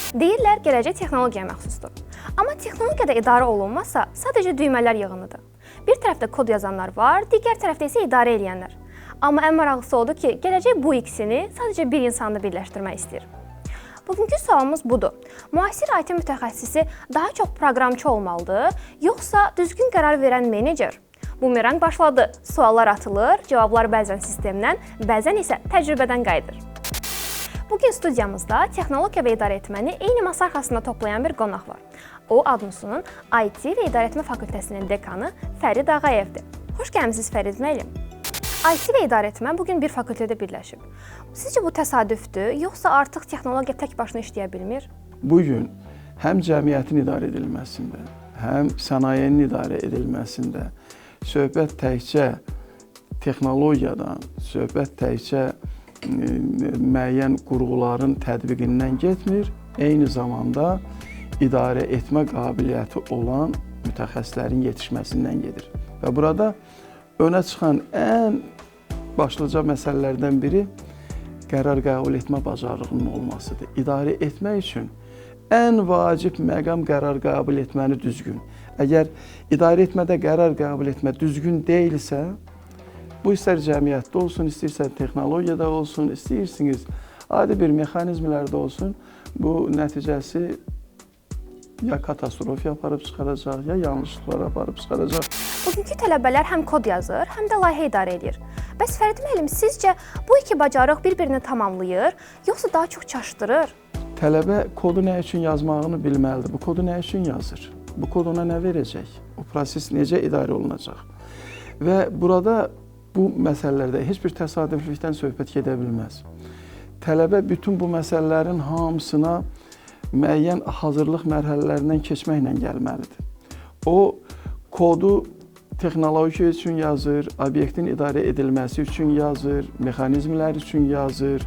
Deyirlər, gələcək texnologiyaya məxsusdur. Amma texnologiyada idarə olunmasa, sadəcə düymələr yığınıdır. Bir tərəfdə kod yazanlar var, digər tərəfdə isə idarə eləyənlər. Amma ən maraqlısı odur ki, gələcək bu ikisini sadəcə bir insanda birləşdirmək istəyir. Bugünkü sualımız budur. Müasir IT mütəxəssisi daha çox proqramçı olmalıdır, yoxsa düzgün qərar verən menecer? Bumerang başladı. Suallar atılır, cavablar bəzən sistemdən, bəzən isə təcrübədən qayıdır. Bugün studiyamızda texnologiya və idarə etməni eyni masa arxasında toplayan bir qonaq var. O, ADNSU-nun IT və İdarəetmə fakültəsinin dekanı Fərid Ağayevdir. Xoş gəlmisiniz, Fərid müəllim. IT və idarəetmə bu gün bir fakültədə birləşib. Sizcə bu təsadüfdür, yoxsa artıq texnologiya tək başına işləyə bilmir? Bu gün həm cəmiyyətin idarə edilməsində, həm sənayenin idarə edilməsində söhbət təkcə texnologiyadan, söhbət təkcə müəyyən qurğuların tətbiqindən getmir, eyni zamanda idarə etmə qabiliyyəti olan mütəxəssislərin yetişməsindən gedir. Və burada önə çıxan ən başlıca məsələlərdən biri qərar qəbul etmə bacarığının olmasıdır. İdarə etmək üçün ən vacib məqam qərar qəbul etməni düzgün. Əgər idarə etmədə qərar qəbul etmə düzgün deyilsə, bu istər cəmiyyətdə olsun, istəyirsə texnologiyada olsun, istəyirsiniz adi bir mexanizmlərdə olsun, bu nəticəsi ya katastrofiya aparıb çıxaracaq, ya yanlışlıqlar aparıb çıxaracaq. Bugünkü tələbələr həm kod yazır, həm də layihə idarə edir. Bəs Fərid müəllim, sizcə bu iki bacarıq bir-birini tamamlayır, yoxsa daha çox çaşdırır? Tələbə kodu nə üçün yazmağını bilməlidir. Bu kodu nə üçün yazır? Bu kod ona nə verəcək? O proses necə idarə olunacaq? Və burada bu məsələlərdə heç bir təsadüflükdən söhbət gedə bilməz. Tələbə bütün bu məsələlərin hamısına müəyyən hazırlıq mərhələlərindən keçməklə gəlməlidir. O kodu texnologiya üçün yazır, obyektin idarə edilməsi üçün yazır, mexanizmlər üçün yazır,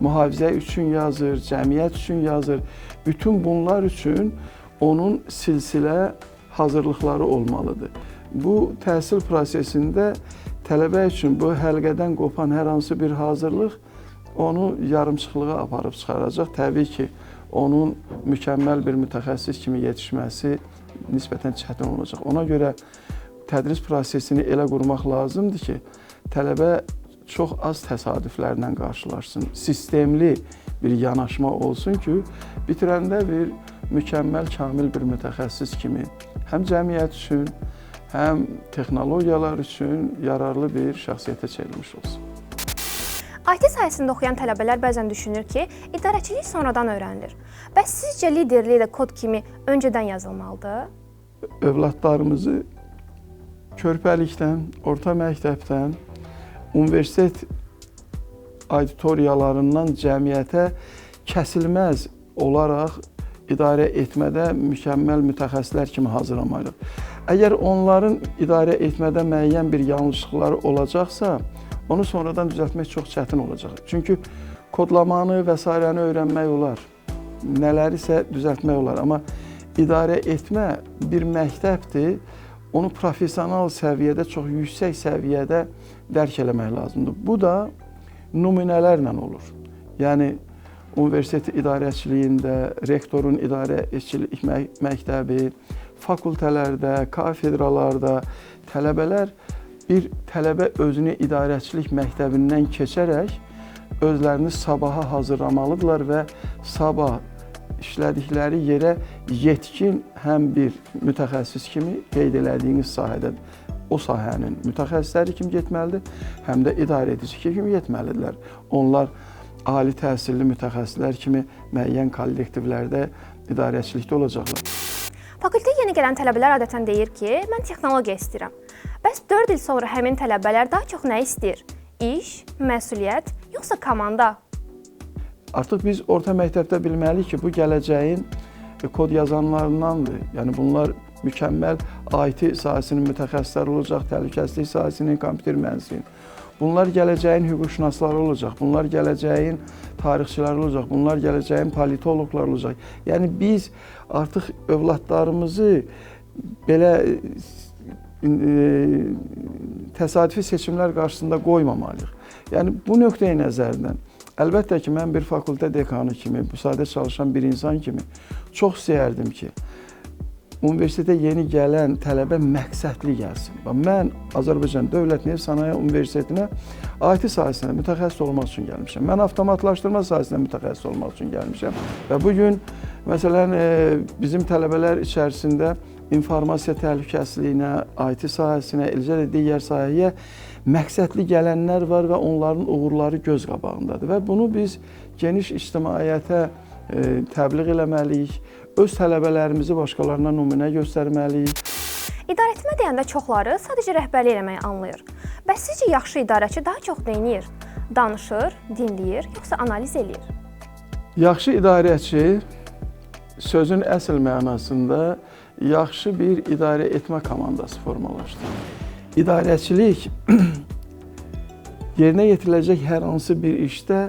mühafizə üçün yazır, cəmiyyət üçün yazır. Bütün bunlar üçün onun silsilə hazırlıqları olmalıdır. Bu təhsil prosesində tələbə üçün bu həlqədən qopan hər hansı bir hazırlıq onu yarımçıqlığa aparıb çıxaracaq. Təbii ki, onun mükəmməl bir mütəxəssis kimi yetişməsi nisbətən çətin olacaq. Ona görə tədris prosesini elə qurmaq lazımdır ki, tələbə çox az təsadüflərlə qarşılaşsın. Sistemli bir yanaşma olsun ki, bitirəndə bir mükəmməl, kamil bir mütəxəssis kimi həm cəmiyyət üçün, həm texnologiyalar üçün yararlı bir şəxsiyyətə çevrilmiş olsun. IT sahəsində oxuyan tələbələr bəzən düşünür ki, idarəçilik sonradan öyrənilir. Bəs sizcə liderlik də kod kimi öncədən yazılmalıdır? Övladlarımızı körpəlikdən, orta məktəbdən, universitet auditoriyalarından cəmiyyətə kəsilməz olaraq idarə etmədə mükəmməl mütəxəssislər kimi hazırlamalıyıq. Əgər onların idarə etmədə müəyyən bir yanlışlıqları olacaqsa, onu sonradan düzəltmək çox çətin olacaq. Çünki kodlamanı və sairəni öyrənmək olar, nələrisə düzəltmək olar. Amma idarə etmə bir məktəbdir, onu professional səviyyədə, çox yüksək səviyyədə dərk eləmək lazımdır. Bu da nümunələrlə olur. Yəni, universitet idarəçiliyində, rektorun idarəçilik məktəbi, fakültələrdə, kafedralarda tələbələr bir tələbə özünü idarəçilik məktəbindən keçərək özlərini sabaha hazırlamalıdırlar və sabah işlədikləri yerə yetkin həm bir mütəxəssis kimi qeyd elədiyiniz sahədə o sahənin mütəxəssisləri kimi getməlidir, həm də idarə edici kimi getməlidirlər. Onlar ali təhsilli mütəxəssislər kimi müəyyən kollektivlərdə idarəçilikdə olacaqlar. Fakültəyə yeni gələn tələbələr adətən deyir ki, mən texnologiya istəyirəm. Bəs 4 il sonra həmin tələbələr daha çox nə istəyir? İş, məsuliyyət, yoxsa komanda? Artıq biz orta məktəbdə bilməliyik ki, bu gələcəyin kod yazanlarındandır. Yəni bunlar mükəmməl IT sahəsinin mütəxəssisləri olacaq, təhlükəsizlik sahəsinin, kompüter mühəndisliyinin. Bunlar gələcəyin hüquqşünasları olacaq, bunlar gələcəyin tarixçiləri olacaq, bunlar gələcəyin politoloqları olacaq. Yəni biz artıq övladlarımızı belə təsadüfi seçimlər qarşısında qoymamalıyıq. Yəni bu nöqteyi nəzərdən Əlbəttə ki, mən bir fakültə dekanı kimi, bu sahədə çalışan bir insan kimi çox istəyərdim ki, universitetə yeni gələn tələbə məqsədli gəlsin. Bax, mən Azərbaycan Dövlət Neft Sənaye Universitetinə IT sahəsində mütəxəssis olmaq üçün gəlmişəm. Mən avtomatlaşdırma sahəsində mütəxəssis olmaq üçün gəlmişəm. Və bu gün məsələn bizim tələbələr içərisində informasiya təhlükəsizliyinə, IT sahəsinə, eləcə də digər sahəyə məqsədli gələnlər var və onların uğurları göz qabağındadır. Və bunu biz geniş ictimaiyyətə təbliğ eləməliyik. Öz tələbələrimizi başqalarına nümunə göstərməliyik. İdarəetmə deyəndə çoxları sadəcə rəhbərlik eləməyi anlayır. Bəs sizcə yaxşı idarəçi daha çox nə edir? Danışır, dinləyir, yoxsa analiz eləyir? Yaxşı idarəçi sözün əsl mənasında yaxşı bir idarə etmə komandası formalaşdırır. İdarəçilik yerinə yetiriləcək hər hansı bir işdə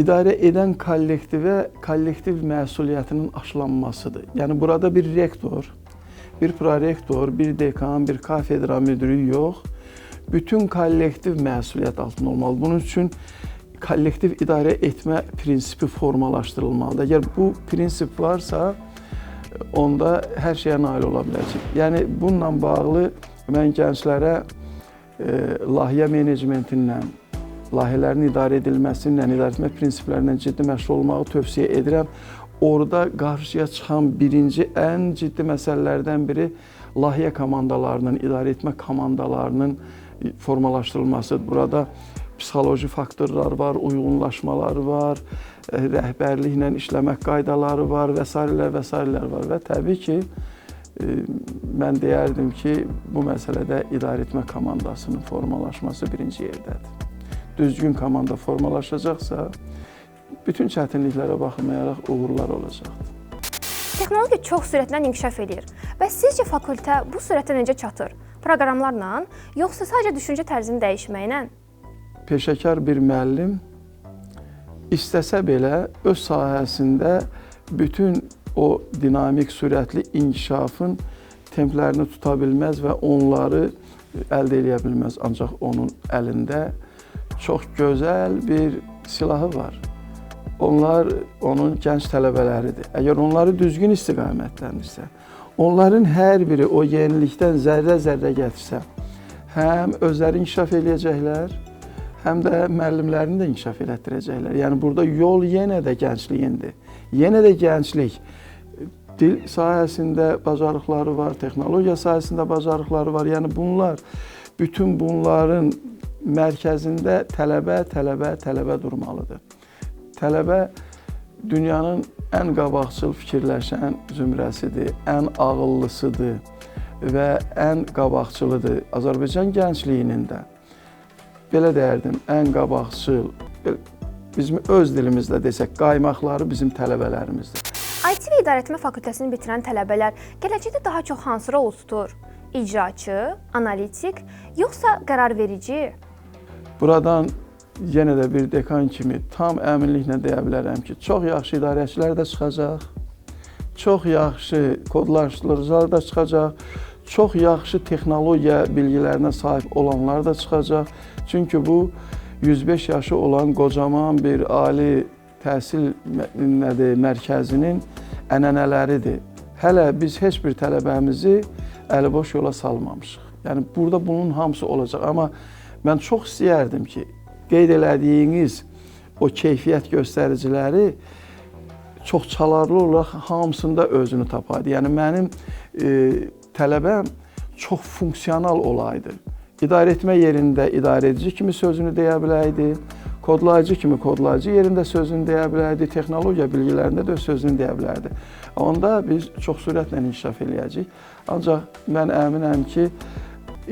idarə edən kollektivə kollektiv məsuliyyətinin aşılanmasıdır. Yəni burada bir rektor, bir prorektor, bir dekan, bir kafedra müdiri yox, bütün kollektiv məsuliyyət altında olmalı. Bunun üçün kollektiv idarə etmə prinsipi formalaşdırılmalıdır. Əgər bu prinsip varsa, onda hər şeyə nail ola biləcək. Yəni bununla bağlı mən gənclərə layihə menecmentindən, layihələrin idarə edilməsindən, idarə etmə prinsiplərindən ciddi məşğul olmağı tövsiyə edirəm. Orada qarşıya çıxan birinci ən ciddi məsələlərdən biri layihə komandalarının, idarə etmə komandalarının formalaşdırılmasıdır. Burada psixoloji faktorlar var, uyğunlaşmalar var, rəhbərliklə işləmək qaydaları var və sairələr və sairələr var. Və təbii ki, mən deyərdim ki, bu məsələdə idarə etmə komandasının formalaşması birinci yerdədir. Düzgün komanda formalaşacaqsa, bütün çətinliklərə baxmayaraq uğurlar olacaqdır. Texnologiya çox sürətlə inkişaf edir. Bəs sizcə fakültə bu sürətə necə çatır? Proqramlarla, yoxsa sadəcə düşüncə tərzini dəyişməklə? Peşəkar bir müəllim istəsə belə öz sahəsində bütün o dinamik, sürətli inkişafın templərini tuta bilməz və onları əldə eləyə bilməz. Ancaq onun əlində çox gözəl bir silahı var. Onlar onun gənc tələbələridir. Əgər onları düzgün istiqamətləndirsə, onların hər biri o yenilikdən zərrə-zərrə gətirsə, həm özləri inkişaf eləyəcəklər, həm də müəllimlərini də inkişaf elətdirəcəklər. Yəni burada yol yenə də gəncliyindir. Yenə də gənclik dil sahəsində bacarıqları var, texnologiya sahəsində bacarıqları var. Yəni bunlar, bütün bunların mərkəzində tələbə, tələbə, tələbə durmalıdır. Tələbə dünyanın ən qabaqcıl fikirləşən zümrəsidir, ən ağıllısıdır və ən qabaqcılıdır. Azərbaycan gəncliyinin də, belə deyərdim, ən qabaqcıl, bizim öz dilimizlə desək, qaymaqları bizim tələbələrimizdir. IT və İdarəetmə fakültəsini bitirən tələbələr gələcəkdə daha çox hansı rolu tutur? İcraçı, analitik, yoxsa qərarverici? Buradan yenə də bir dekan kimi tam əminliklə deyə bilərəm ki, çox yaxşı idarəçilər də çıxacaq, çox yaxşı kodlaşdırıcılar da çıxacaq, çox yaxşı texnologiya bilgilərinə sahib olanlar da çıxacaq. Çünki bu 105 yaşı olan qocaman bir ali təhsil mərkəzinin ənənələridir. Hələ biz heç bir tələbəmizi əliboş yola salmamışıq. Yəni burada bunun hamısı olacaq. Amma mən çox istəyərdim ki, qeyd elədiyiniz o keyfiyyət göstəriciləri çox çalarlı olaraq hamısında özünü tapaydı. Yəni mənim tələbəm çox funksional olaydı. İdarə etmə yerində idarə edici kimi sözünü deyə biləydi, kodlayıcı kimi kodlayıcı yerində sözünü deyə bilərdi, texnologiya bilgilərində də öz sözünü deyə bilərdi. Onda biz çox sürətlə inkişaf eləyəcəyik. Ancaq mən əminəm ki,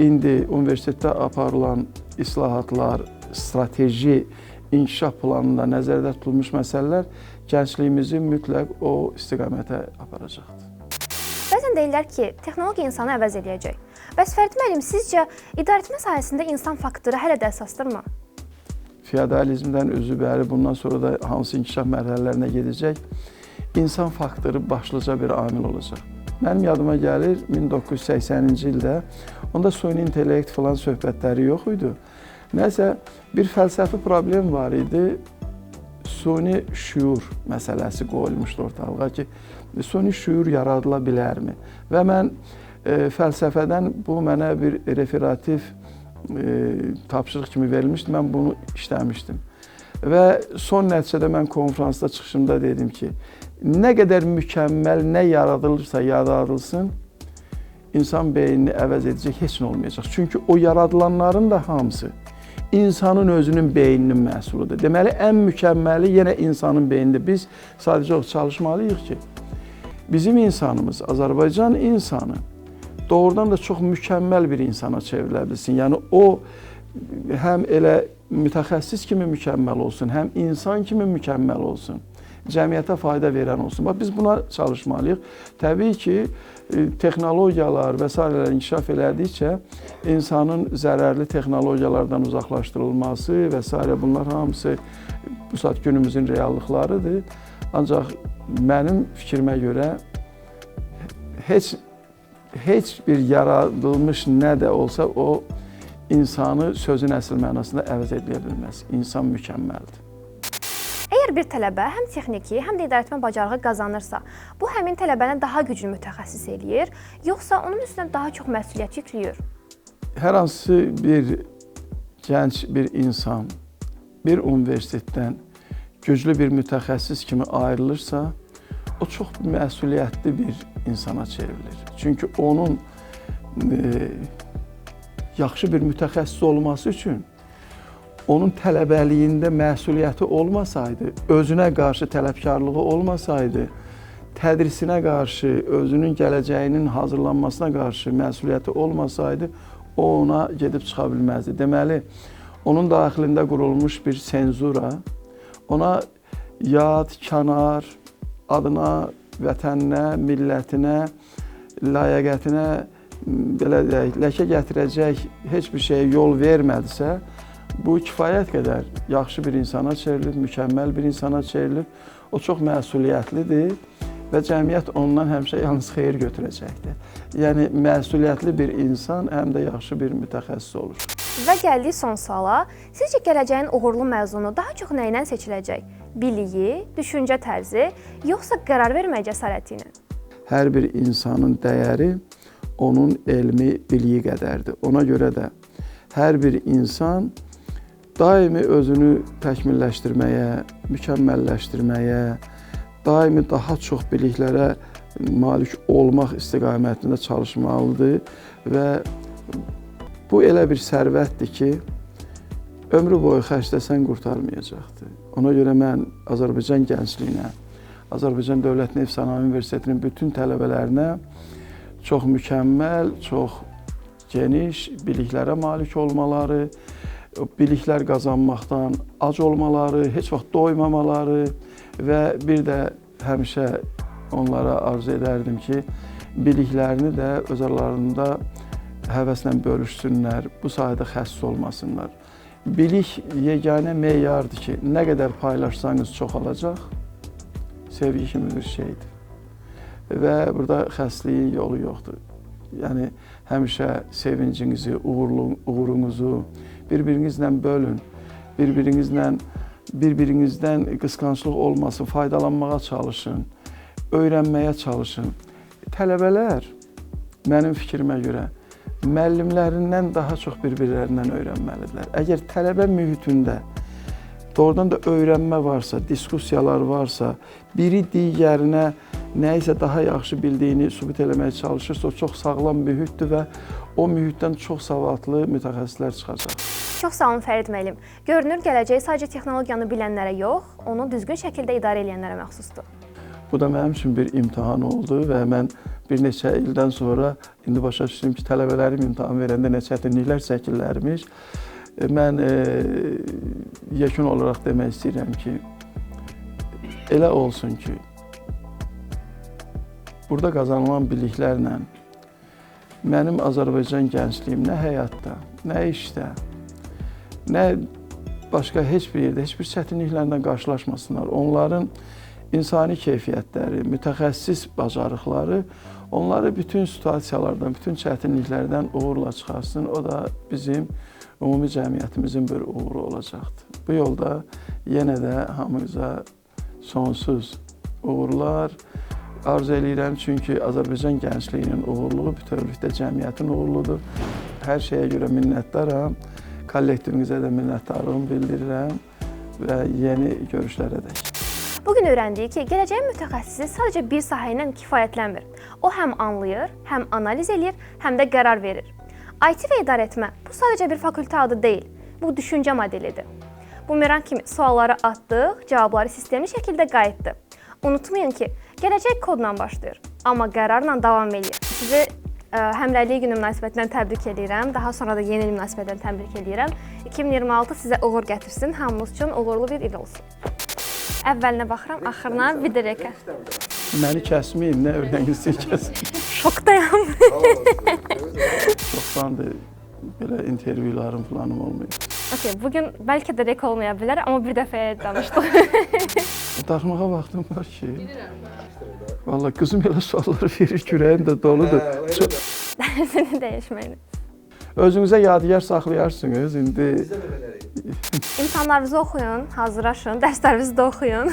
indi universitetdə aparılan islahatlar, strateji inkişaf planında nəzərdə tutulmuş məsələlər gəncliyimizi mütləq o istiqamətə aparacaqdır. Bəzən deyirlər ki, texnologiya insanı əvəz eləyəcək. Bəs Fərid müəllim, sizcə idarəetmə sahəsində insan faktoru hələ də əsasdırmı? Feodalizmdən özü bəri, bundan sonra da hansı inkişaf mərhələlərinə gedəcək, insan faktoru başlıca bir amil olacaq. Mənim yadıma gəlir 1980-ci ildə, onda süni intellekt falan söhbətləri yox idi. Nəsə bir fəlsəfi problem var idi. Suni şüur məsələsi qoyulmuşdu ortalığa ki, suni şüur yaradıla bilərmi? Və mən fəlsəfədən bu mənə bir referativ tapşırıq kimi verilmişdi. Mən bunu işləmişdim. Və son nəticədə mən konfransda çıxışımda dedim ki, nə qədər mükəmməl nə yaradılırsa yaradılsın, insan beynini əvəz edəcək heç nə olmayacaq. Çünki o yaradılanların da hamısı insanın özünün beyninin məhsuludur. Deməli, ən mükəmməli yenə insanın beynidir. Biz sadəcə çalışmalıyıq ki, bizim insanımız, Azərbaycan insanı doğrudan da çox mükəmməl bir insana çevrilə bilsin. Yəni, o həm elə mütəxəssis kimi mükəmməl olsun, həm insan kimi mükəmməl olsun, cəmiyyətə fayda verən olsun. Bax, biz buna çalışmalıyıq. Təbii ki, texnologiyalar və sairələr inkişaf elədikcə insanın zərərli texnologiyalardan uzaqlaşdırılması və sairə, bunlar hamısı bu saat günümüzün reallıqlarıdır. Ancaq mənim fikrimə görə heç bir yaradılmış nə də olsa o insanı sözün əsl mənasında əvəz edilə bilməz. İnsan mükəmməldir. Əgər bir tələbə həm texniki, həm də idarəetmə bacarığı qazanırsa, bu həmin tələbəni daha güclü mütəxəssis eləyir, yoxsa onun üstünə daha çox məsuliyyət yükləyir? Hər hansı bir gənc bir insan bir universitetdən güclü bir mütəxəssis kimi ayrılırsa, o çox məsuliyyətli bir insana çevrilir. Çünki onun yaxşı bir mütəxəssis olması üçün onun tələbəliyində məsuliyyəti olmasaydı, özünə qarşı tələbkarlığı olmasaydı, tədrisinə qarşı, özünün gələcəyinin hazırlanmasına qarşı məsuliyyəti olmasaydı, o ona gedib çıxa bilməzdi. Deməli, onun daxilində qurulmuş bir senzura, ona yad, kənar, adına, vətəninə, millətinə, layiqətinə belə deyək, ləkə gətirəcək heç bir şeyə yol vermədisə, bu kifayət qədər yaxşı bir insana çevrilib, mükəmməl bir insana çevrilib. O çox məsuliyyətlidir və cəmiyyət ondan həmişə yalnız xeyir götürəcəkdir. Yəni, məsuliyyətli bir insan həm də yaxşı bir mütəxəssis olur. Və gəldik son suala. Sizcə gələcəyin uğurlu məzunu daha çox nə ilə seçiləcək? Biliyi, düşüncə tərzi, yoxsa qərar vermək cəsarəti ilə? Hər bir insanın dəyəri onun elmi, biliyi qədərdir. Ona görə də hər bir insan daimi özünü təkmilləşdirməyə, mükəmməlləşdirməyə, daimi daha çox biliklərə malik olmaq istiqamətində çalışmalıdır və bu elə bir sərvətdir ki, ömrü boyu xərcləsən qurtarmayacaqdır. Ona görə mən Azərbaycan gəncliyinə, Azərbaycan Dövlət Neft Sənaye Universitetinin bütün tələbələrinə çox mükəmməl, çox geniş biliklərə malik olmaları, biliklər qazanmaqdan ac olmaları, heç vaxt doymamaları və bir də həmişə onlara arzu edərdim ki, biliklərini də öz aralarında həvəslə bölüşsünlər, bu sahədə xəsis olmasınlar. Bilik yeganə meyardır ki, nə qədər paylaşsanız çoxalacaq, sevgi kimi bir şeydir. Və burada xəsliyin yolu yoxdur. Yəni, həmişə sevincinizi, uğurunuzu bir-birinizlə bölün, bir-birinizdən qısqanclıq olmasın, faydalanmağa çalışın, öyrənməyə çalışın. Tələbələr, mənim fikrimə görə, müəllimlərindən daha çox bir-birlərindən öyrənməlidirlər. Əgər tələbə mühitində doğrudan da öyrənmə varsa, diskussiyalar varsa, biri digərinə nəyisə daha yaxşı bildiyini sübut eləməyə çalışırsa, o çox sağlam mühitdir və o mühitdən çox savadlı mütəxəssislər çıxacaq. Çox sağ olun Fərid müəllim. Görünür, gələcək sadəcə texnologiyanı bilənlərə yox, onu düzgün şəkildə idarə eləyənlərə məxsusdur. Bu da mənim üçün bir imtahan oldu və mən bir neçə ildən sonra indi başa düşdüm ki, tələbələrim imtahan verəndə nə çətinliklər çəkirlərmiş. Mən yekun olaraq demək istəyirəm ki, elə olsun ki, burada qazanılan biliklərlə mənim Azərbaycan gəncliyim nə həyatda, nə işdə, nə başqa heç bir yerdə, heç bir çətinliklərlə qarşılaşmasınlar. Onların insani keyfiyyətləri, mütəxəssis bacarıqları onları bütün situasiyalardan, bütün çətinliklərdən uğurla çıxarsın. O da bizim ümumi cəmiyyətimizin bir uğuru olacaqdır. Bu yolda Yenə də hamınıza sonsuz uğurlar arzu eləyirəm, çünki Azərbaycan gəncliyinin uğurluğu bütövlükdə cəmiyyətin uğurludur. Hər şeyə görə minnətdaram. Kollektivinizə də minnətdarlığımı bildirirəm və yeni görüşlərə dək. Bu gün öyrəndik ki, gələcəyin mütəxəssisi sadəcə bir sahə ilə kifayətlənmir. O həm anlayır, həm analiz eləyir, həm də qərar verir. IT və idarəetmə bu sadəcə bir fakültə adı deyil, bu düşüncə modelidir. Bumerang kimi sualları atdıq, cavabları sistemli şəkildə qayıtdı. Unutmayın ki, gələcək kodla başlayır, amma qərarla davam eləyir. Sizi Həmrəylik günü münasibətilə təbrik eləyirəm. Daha sonra da yeni il münasibətilə təbrik eləyirəm. 2026 sizə uğur gətirsin, hamımız üçün uğurlu bir il olsun. Əvvəlinə baxıram, axırına bir də reka. Məni kəsməyin, nə öyrənirsiz kəsin. Şokdayam. Çoxdandır belə intervyularım falanım olmayıb. Okay, bu gün bəlkə də rek olmaya bilər, amma bir dəfəyə danışdıq. Darıxmağa vaxtım var ki. Vallahi qızım elə suallar verir ki, ürəyim də doludur. Çox- Dərsini dəyişməyini. Özünüzə yadigar saxlayarsınız indi. İmtahanlarınızı oxuyun, hazırlaşın, dərslərinizi də oxuyun.